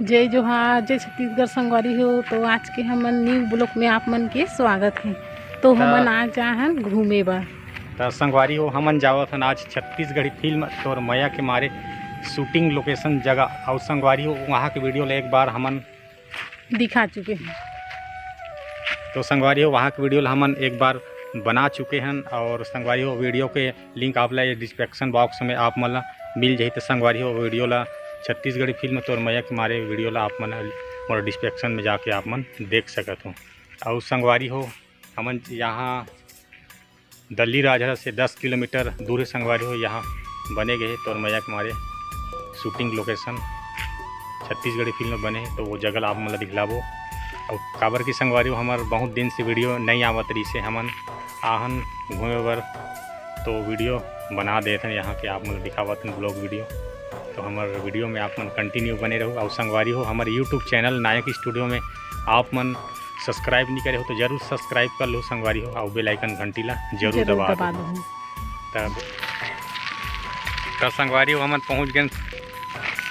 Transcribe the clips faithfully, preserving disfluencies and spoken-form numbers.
जय जोहार, जय छत्तीसगढ़ संगवारी हो। तो आज के हमन न्यू ब्लॉग में आप मन के स्वागत है। तो हमन आज आए हन घूमे बर। त संगवारी हो, हमन जावत हन आज छत्तीसगढ़ी फिल्म तोर मया के मारे शूटिंग लोकेशन जगह। अउ संगवारी हो, वहाँ के वीडियो ला एक बार हमन दिखा चुके हैं। तो संगवारी हो, वहाँ के वीडियो ला हमन एक बार बना चुके हन। और संगवारी हो, वीडियो के लिंक आप ला ये डिस्क्रिप्शन बॉक्स में आप मन ला मिल जाही। तो संगवारी हो, वीडियो ला छत्तीसगढ़ी फिल्म तोर मया के मारे वीडियो ला आप मन मोर डिस्क्रिप्शन में जाके आप मन देख सकत हो। अउ संगवारी हो, हमन यहाँ दल्लीराजहरा से दस किलोमीटर दूर है संगवारी हो, यहाँ बने गए हे तोर मया के मारे शूटिंग लोकेशन, छत्तीसगढ़ी फिल्म बने हे, तो वो जगह ला आप मन ला दिखलाबो। अउ काबर की संगवारी हो, हमार बहुत दिन से वीडियो नहीं आवत रही से, हमन आहन घूमे बर, तो वीडियो बना देत हन यहाँ के, आप मन ला दिखावत हन ब्लॉग वीडियो। तो हमार वीडियो में आप मन कंटिन्यू बने रहू। अउ संगवारी हो, हमारे यूट्यूब चैनल नायक स्टूडियो में आप मन सब्सक्राइब नहीं करे हो तो जरूर सब्सक्राइब कर लो संगवारी हो, अउ बेल आइकन घंटी ला जरूर जरूर दबा दबा दो। दो। तब त संगवारी हो, हमन पहुँच गए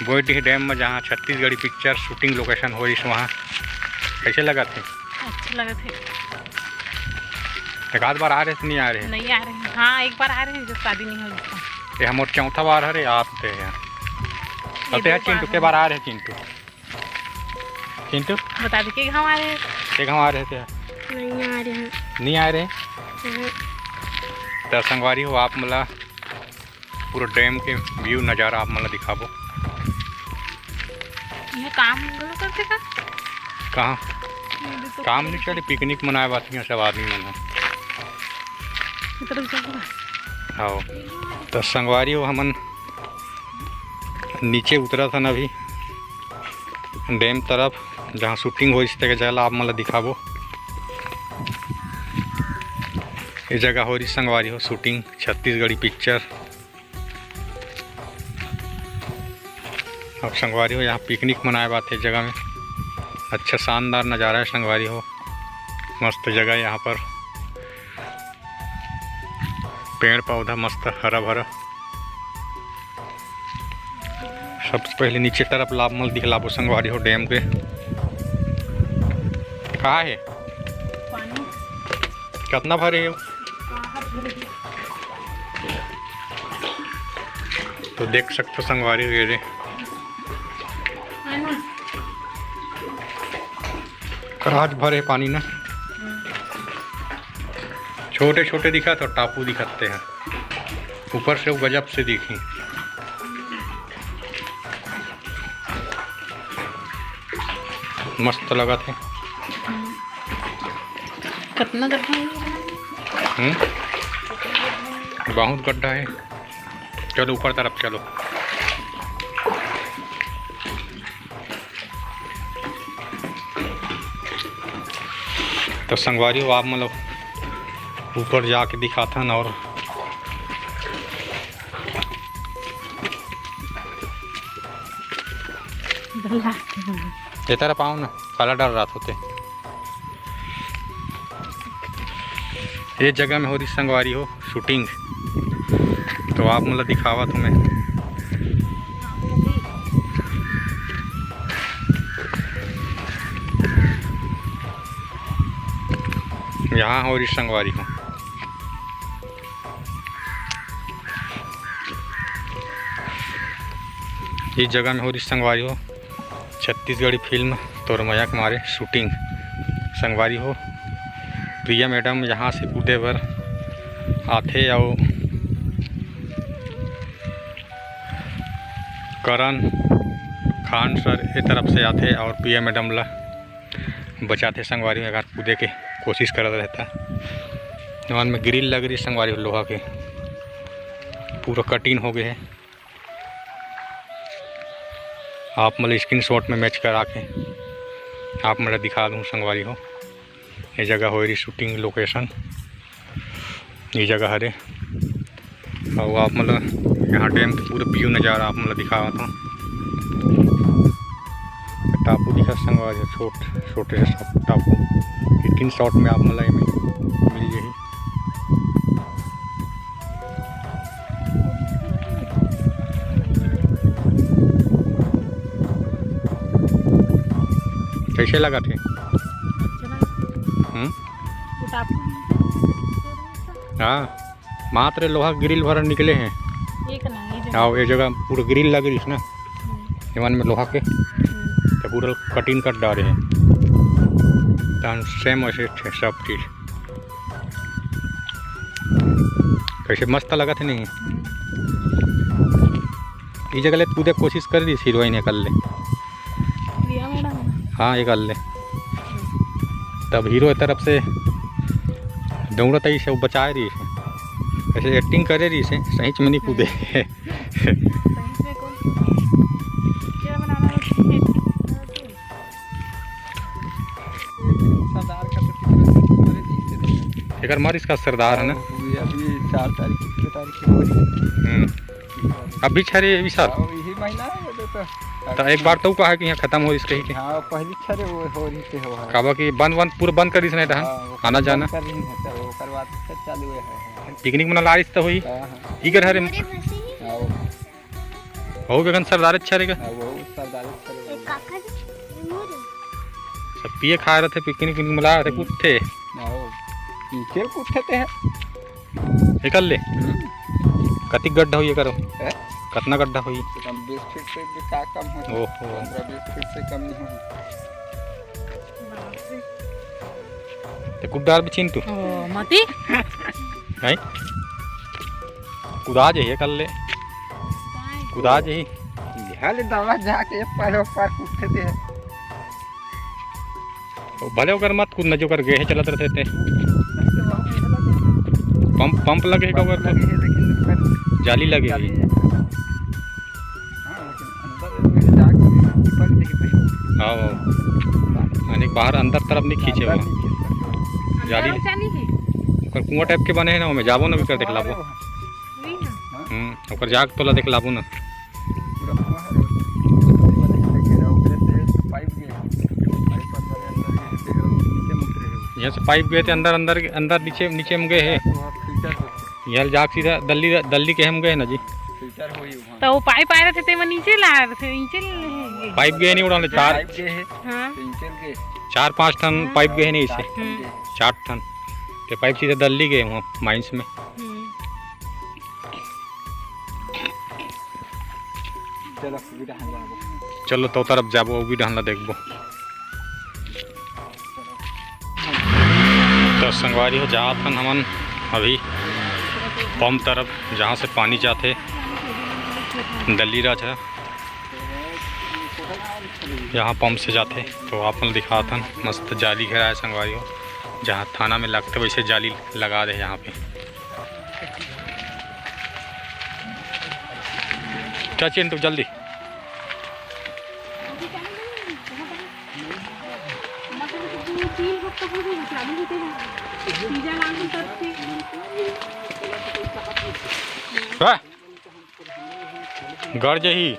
बोईडीह डैम में, जहाँ छत्तीसगढ़ी पिक्चर शूटिंग लोकेशन होइस वहाँ। कैसे लगत हे? अच्छा लगत हे। एक आध बार आ रहे थे, नहीं आ रहे? नहीं आ रहे। हाँ, एक बार आ रहे हैं, जब शादी नहीं हुई तो। ये हमर चौथा बार हरे आते हैं। ये अब तो दो यार चिंटू बार के है। बार आ रहे चिंटू। चिंटू? बता दे, के गाँव आ रहे हैं? के गाँव आ रहे थे? नहीं आ रहे हैं। नहीं आ रहे? हम्म। त संगवारी हो, आप मला पूरा डैम के व्यू नज़ारा आप मन ला दिखाबो। ये काम घलो करथे का? कहाँ? ये तो काम नहीं चले, पिकनिक मनाए बात है सब आदमी मन ह। इधर चल रहा। हाँ, तो संगवारी हो, हमन नीचे उतरत हन अभी डैम तरफ, जहाँ शूटिंग होइस तेकर जगह ला आप मन ला दिखाबो। ये जगह होइस संगवारी हो शूटिंग छत्तीसगढ़ी पिक्चर। अब संगवारी हो, यहाँ पिकनिक मनाए बात है जगह में। अच्छा शानदार नज़ारा है संगवारी हो, मस्त जगह है यहाँ पर, पेड़ पौधा मस्त हरा भरा। सबसे पहले नीचे तरफ ला आप मन ला दिखलाबो संगवारी हो डैम के। कहाँ है? पानी। कितना भरे है? तो देख सकते हो संगवारी हो, ये रे। है ना? कहाँ भरे पानी ना, छोटे छोटे दिखत हे, टापू दिखत हे, ऊपर से वो गजब से दिखी, मस्त लगत हे। कितना गड्ढा है? हम्म, बहुत गड्ढा है। चलो ऊपर तरफ चलो। तो संगवारी हो, आप मतलब ऊपर जाके दिखाथन और ये तरफ आओ ना, काला डर रहा होते। ये जगह में हो रही संगवारी हो शूटिंग, तो आप मतलब दिखावा तुम्हें। यहाँ हो रही संगवारी हो, इस जगह में हो रही संगवारी हो छत्तीसगढ़ी फिल्म तोर मया के मारे शूटिंग। संगवारी हो, प्रिया मैडम यहाँ से कूदे बर आथे अउ करण खान सर ए तरफ से आथे और प्रिया मैडम ला बचाथे संगवारी हो, अगर कूदे के कोशिश करत रहता। जवान में ग्रिल लग रही संगवारी हो, लोहा के पूरा कटिंग हो गए है। आप मतलब स्क्रीनशॉट में मैच करा के आप मतलब दिखा दूँ संगवारी हो। ये जगह हो रही शूटिंग लोकेशन, ये जगह हरे। और आप मतलब यहाँ डैम के पूरा व्यू नज़ारा आप मतलब दिखावत हूँ। टापू दिखा संगवारी हो, छोट छोटे से टापू, स्क्रीनशॉट में आप मतलब एमे मिल जाही। कइसे लगत हे? अच्छा लगा। हम्म? वो टापू भी है। हाँ, मात्र लोहा ग्रिल भर निकले हे। एक ना, ये जगह। हाँ, ये जगह पूरा ग्रिल लगे रहिस ना, हम्म। एमन में लोहा के, हम्म। तो पूरा कटिंग कर डारे हे। तहन सेम वैसे थे सब चीज। कइसे मस्त लगत हे नहीं? हम्म। ई जगह ले कूदे के कोशिश कर रहिस हीरोइन एकर ले। प्रिया मैडम। हाँ, एकर ले। तब हीरो के तरफ से दौड़त आई से वो बचाए रहिस हे। ऐसे एक्टिंग करे रहिस हे, सही में नहीं कूदे। हम्म। सही में कौन? क्या बनाना है? सरदार का तो टिकट करे दी थे। एकर मरिस का सरदार है ना? हाँ, वो भी अभी चार तारीख, छह तारीख के मरी। हम्म। अभी छरे अभी सर? हाँ, यही महीना है, वो तो। तो एक बार तो कहा कि यहाँ खत्म होइस कही के। हाँ, पहली छरे वो हो रही थे, हो। काबर कि बंद, बंद, पूरा बंद कर दिस नहीं रहा, हाँ, वो आना बंद जाना। कर रही है, तो ओकर बाद फिर चालू है। पिकनिक मना लाइस तो होई। हाँ, हाँ। इकर हरे। हाँ, वो। हो बेगन सरदार अच्छा रहेगा। हाँ, वो सरदार अच्छा रहेगा। सब पिए खाए रहते, पिकनिक, पिकनिक मना रहे, कुत्ते। हाँ, वो। इनके कुत्ते ते हैं। निकल ले। हम्म। कतिक गड्ढा होई एकर? हैं? कतना गड्ढा होई? तो हम बीस फीट से भी का कम हो? ओहो। पन्द्रह बीस फीट से कम नहीं होई। बाप रे। ते कुदार भी चिंतु। ओ, मती। नहीं? कुदा जे ये कर ले। कुदा जे ही। यहाँ ले दवा जाके एक पैर, एक पैर उठे थे। तो भले ओकर मत कूद न, जो कर गे हे चलत रहते ते। पंप, पंप लगे हे का ओकर तो? लगे हे, लेकिन ओकर जाली लगे जाली हे। है। हाँ, लेकिन अंदर में जाके ऊपर देखी भाई। हाँ, हाँ। यानी बाहर अंदर तरफ नहीं खींचे अंदर हुआ। नहीं खींच सकते। जाली। अंदर ऊंचा नहीं है। ओकर कुआं टाइप के बने हे ना, ओमे जाबो ना भी कर देख लाबो। वही ना। हाँ। हम्म, ओकर जाग तोला देख लाबो ना। पूरा कुआं है। घेरा ओकरे से पाइप गए। पाइप अंदर, अंदर गए, फिर नीचे में उतरे हैं। यहाँ से पाइप गए थे अंदर, अंदर, अंदर नीचे, नीचे में गए हैं। तो वहाँ फिल्टर होते। यहाँ जाग सीधा दल्ली, दल्ली के हम गए ना जी। फिल्टर हुई वहाँ। तो वो पाइप आ रहे थे, ते वो नीचे ला रहे थे, नीचे ले। पाइप गए नहीं उड़ाने, चार पाइप गए हैं। हाँ। तीन चल गए। चार पाँच टन हाँ। पाइप गए नहीं इसे। चार टन हम्म। गए। चार टन। ते पाइप सीधा दल्ली गए वहाँ माइंस में। हम्म। चलो, भी डहान जाबो। चलो, तो तरफ जाबो, वो भी डहान ला देखबो। तो संगवारी हो, जात हन हमन अभी पंप तरफ, जहाँ से पानी जाथे दल्ली राज है, यहाँ पंप से जाथे। तो आप मन दिखात हन, मस्त जाली घेरा है संगवारी हो, जहाँ थाना में लगते वैसे जाली लगा दे यहाँ पे। क्या चिंटू, जल्दी। वाह। गड़ जही।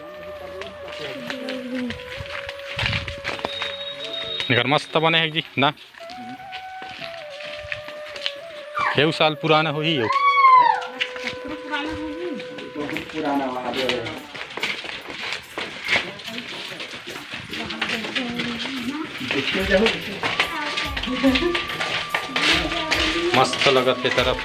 एकर मस्त बने हे जी ना। केऊ साल पुराना होही यो। बहुत पुराना वाला है। मस्त लगत हे तरफ।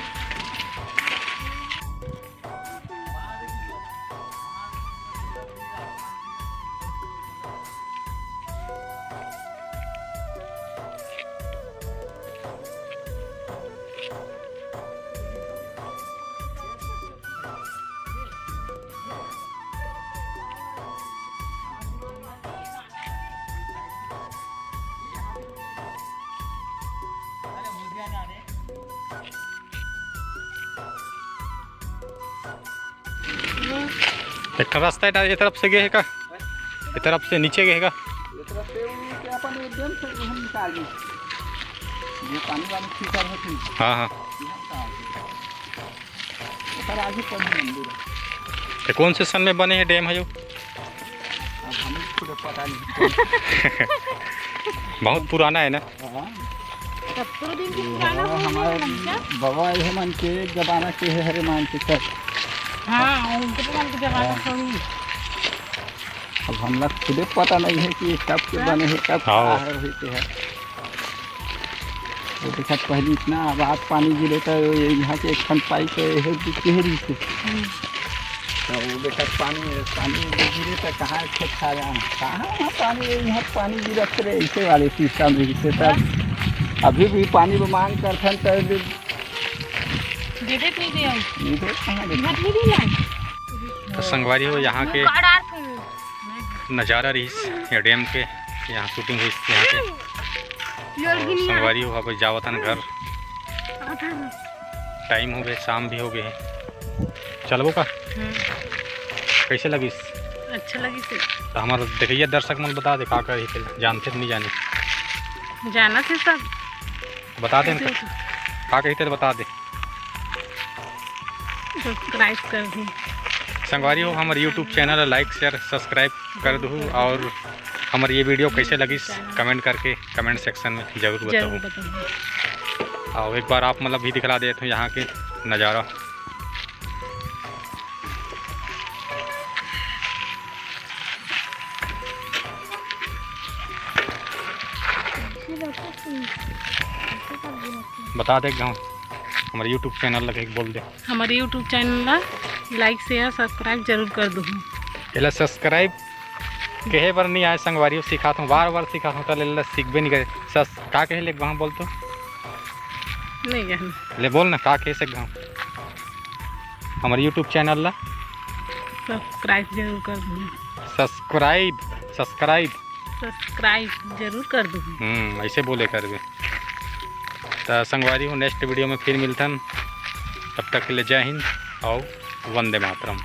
एक ठो रास्ता ए, ए तरफ से गए हे का? ए तरफ से नीचे गए हे का? ए तरफ से वो क्या अपन ये डैम से हम निकाल ली। ये पानी वानी फिल्टर होती है। हाँ, हाँ। ये हम निकाल ली। ओकर आगे पर ही मंदिर है। तो कौन से सन में बने हे डैम हे यो? अब हमें खुद पता नहीं। बहुत पुराना है ना? हाँ। सत्तर दिन की पुराना हाँ, हो गया हमारे ना, क्या? बाबा ये मन के जमाना के है, हरे मान के सर। हाँ, उनके तो मन के जमाना हाँ। थोड़ी। अब हमला खुदे पता नहीं है कि ये कब के बने है, कब हाँ। का है, वही के है। वो देखा, पहले इतना आबाद पानी गिरे था, वो ये यहाँ के एक ठन पाइप है, ये जो कह रही थी। तो वो देखा, पानी, पानी गिरे तो कहाँ खेत खा रहा है, कहाँ वहाँ पानी, यहाँ पानी गिरत रहे, इसे वाले सिस्टम में, इसे सब। अभी भी पानी को मांग करथन तो गिरत नहीं गया। नहीं तो कहाँ देखा? तो संगवारी हो, यहाँ के नज़ारा रहिस या डैम के, यहाँ शूटिंग रहिस यहाँ के। और संगवारी हो, अब जावत हन घर, टाइम हो गए, शाम भी हो गए है। चलबो का? हम्म। कैसे लगिस? अच्छा लगिस। तो हमारे देखिए दर्शक मन बता दे का कही थे, जानते तो नहीं जाने। जाना थे सब। बता दे ना, का कही थे बता दे। सब्सक्राइब कर दी। संगवारी हो, हमारे YouTube channel like share subscribe कर दू, और हमारे ये वीडियो कैसे लगिस कमेंट करके कमेंट सेक्शन में जरूर बताओ। और एक बार आप मतलब भी दिखला देते हो यहाँ के नज़ारा। बता दे गाँव, हमारे YouTube चैनल लगे बोल दे। हमारे YouTube चैनल ला like share subscribe जरूर कर दू। एला सब्सक्राइब कहे बर नहीं आए संगवारी हो, सिखात हूँ, बार बार सिखात हूँ, तो ले सीखबे नहीं करे। सस का कहे ले गाँव बोल तो नहीं जाना। ले बोल ना, का कहे से गाँव हमारे YouTube चैनल ला सब्सक्राइब जरूर कर दू। Subscribe, subscribe. सब्सक्राइब जरूर कर दू। हम्म, ऐसे बोले करबे। तो संगवारी हो, नेक्स्ट वीडियो में फिर मिलथन, तब तक के लिए जय हिंद और वंदे मातरम।